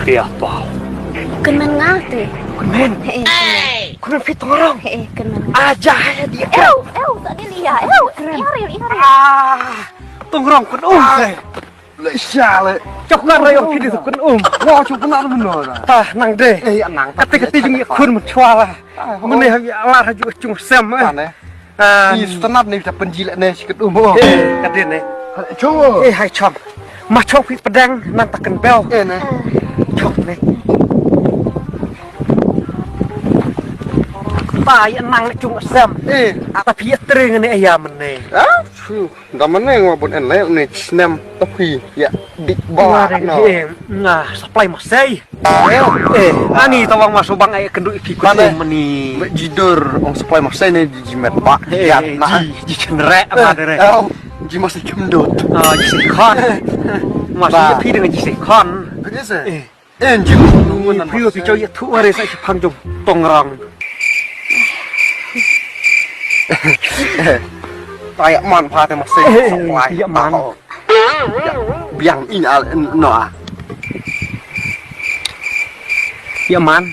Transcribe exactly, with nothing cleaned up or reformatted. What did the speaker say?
Pia pau. Kynmen nga te. Kynmen. He eh. Kynmen phi tong rong. He eh, kynmen. Aja ya di. Ew, ew, tak di lia. Ew, iya ri, iya ri. Ah, tong rong kynum te. Le sha le. Chok nga rayong phi di kynum. Wa chok kena mano da. Ah, nang de. Eh, ya nang. Kati kati jing ya khun mun chwa la. Mane ha ya la ha ju chung sem. Ane. Ah, ni stanap ni ta penjilak ni sikit umur. Eh, kadin ni. Chong. Eh, hai chong. Ma chong phi pedang nang taken bel. Eh, ni. Chong ni. Pa ya nang ni chung sem. Eh. Ata phi tring ni ayam ni. Ha? Chu. Da mane ngwa bun en le ni snem ta phi ya dik ba no. Nga supply masai. Eh, ani tawang masuk bang ai kendu iki ku mani. Jidur ong supply masai ni di jimet ba. Eh, ya na. Ji chenre apa dere. Ji masih jemdut. Ah, ji sekon. Masih phi dengan ji sekon. Eh, ji phi phi chau ya thu hari sa chipang jong tongrang. Tayak man pha te masih supply. Ya man. Biang in al no ah. Ya man.